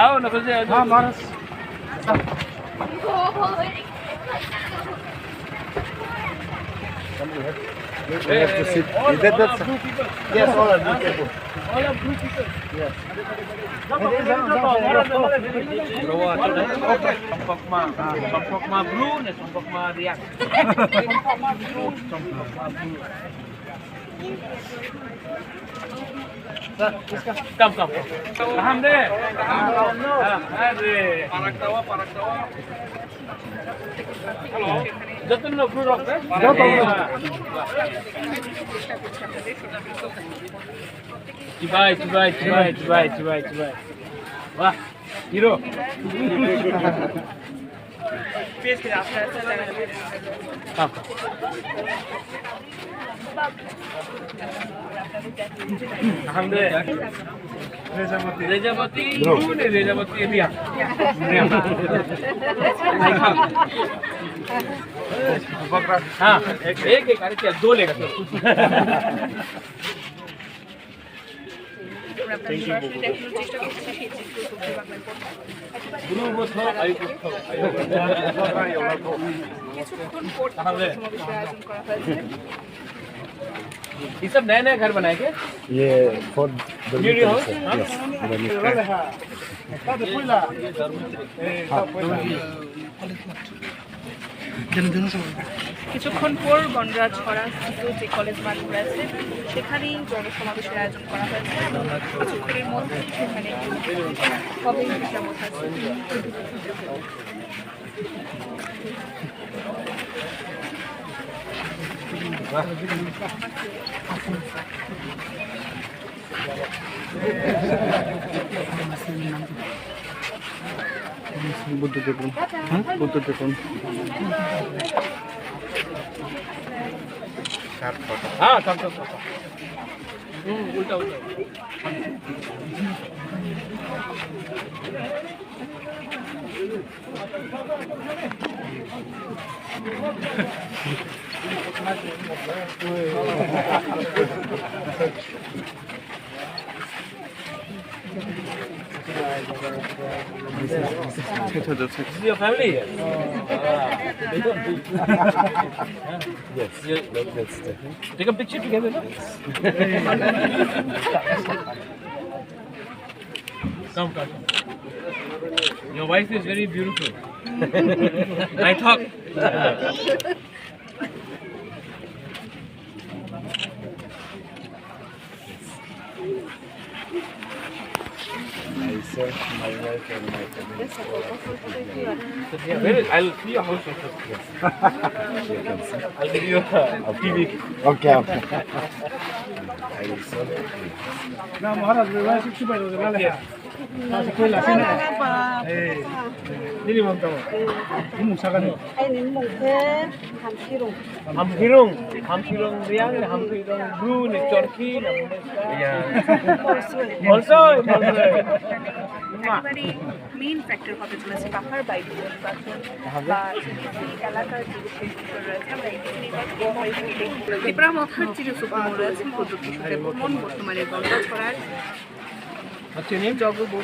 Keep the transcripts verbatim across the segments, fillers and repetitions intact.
Ao, na, kujhe, ao. हाँ, मारो। We have to sit. Is that, that's, yes, all are blue people. All are blue people. Yes. Songphokma, songphokma blue ne songphokma riak. Songphokma blue. Come, come, come. Kaham de? Ah, are. Joto no blue rok de? Joto. Chibai, chibai, chibai, chibai, chibai, chibai. Wah, hero. Kaham de? Rejapati, blue ne Rejapati, Riya. Riya. हाँ, एक, एक, अरे क्या, दो लेगा, चलो। আমরা প্রায় সরাসরি দেখানোর চেষ্টা করছি সেই চিত্র সবজি বাগান পথে। কিছুক্ষণ পর তাদের সমাবেশের আয়োজন করা হয়েছে। ये सब नया नया घर बनाए क्या? ये for new new house? Yes. কিছুক্ষণ পর গন্ডাছড়া স্থিত যে কলেজ মাঠ রয়েছে, সেখানেই জনসমাবেশের আয়োজন করা হয়েছে এবং কিছুক্ষণের মধ্যেই সেখানে হবে হিসাব। বুদ্ধদেব কোন? হ্যাঁ? বুদ্ধদেব কোন? হ্যাঁ, সাত, সাত। হুম, উল্টা, উল্টা। This is, this is your family? Yes. Take a picture together, no? Come, come, come. Your wife is very beautiful. I thought. Myself, my wife, and my family. Where is, I'll see your house also. Yes. You can see. I'll give you a T V. Okay, okay. I will show you. Nini mung tamo? Mung sakani. Aini mung khe Hamsirung. Hamsirung, Hamsirung Riang, Hamsirung Bru, ni Chorkhi, ni Molsoi, Molsoi. একেবারেই main factor হতে চলেছে পাহাড় বাইক নির্বাচন বা এই যে এলাকার যে বিষয়গুলো রয়েছে, আমরা এই বিষয় নিয়ে কথা বলতে পারি। ত্রিপুরা মথার যিনি সুপ্রিমো রয়েছেন প্রদ্যুৎ কিশোর দেববর্মন, বর্তমানে গন্ডাছড়ার আচ্ছা, নেম? জগবন্ধু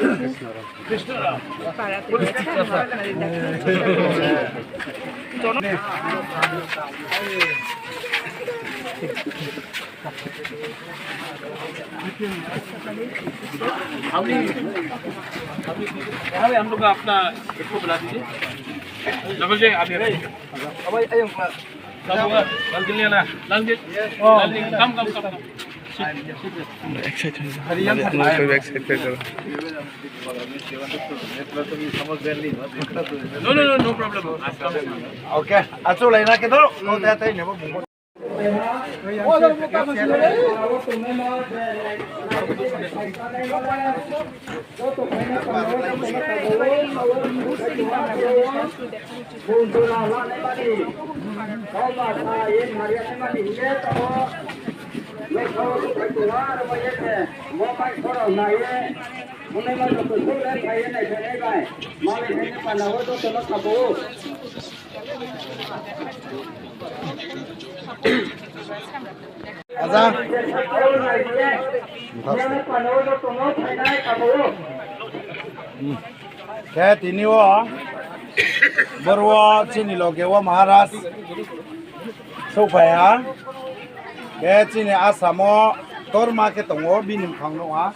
কৃষ্ণরাম। পাড়াতে রয়েছে, আমরা আপনাদের দেখানোর চেষ্টা করছি। জন- अभी, अभी, अभी हम लोग का अपना इसको बुला दीजिए। जगल जी, आप ये रहे। लाल जी, लाल जी, कम, कम, कम, कम। Excited. Excited. No, no, no, no problem. Okay. Achu lai na ke do. Ko ta tai ne bo. Khe tini o borwo chini loge o Maharaj sokphaiha. Khe chini Assam o torma khe tongo, bini bwkhang nukha.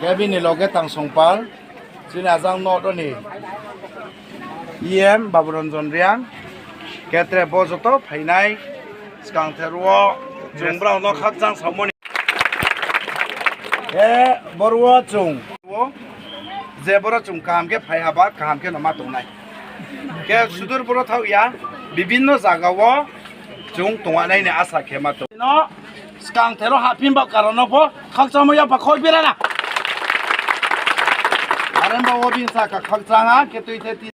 Khe bini loge Tangsongpal. Chini ajang nodo ni E M Baburanjan Reang, khe tre bo joto phainai swkang thero chwng borok no khakchang samoni. Khe borwo chwng je borok chwng kaham khe phai haba kaham khe no ma tongnai. Khe sudur borok thok ya bibinno jaga o chwng tongwanai ni asa khe ma tong. No swkang thero hapin ba karon no bo khakchangma ya ba khoi berana. Aremba o bin sa ka khakchanga khe twi the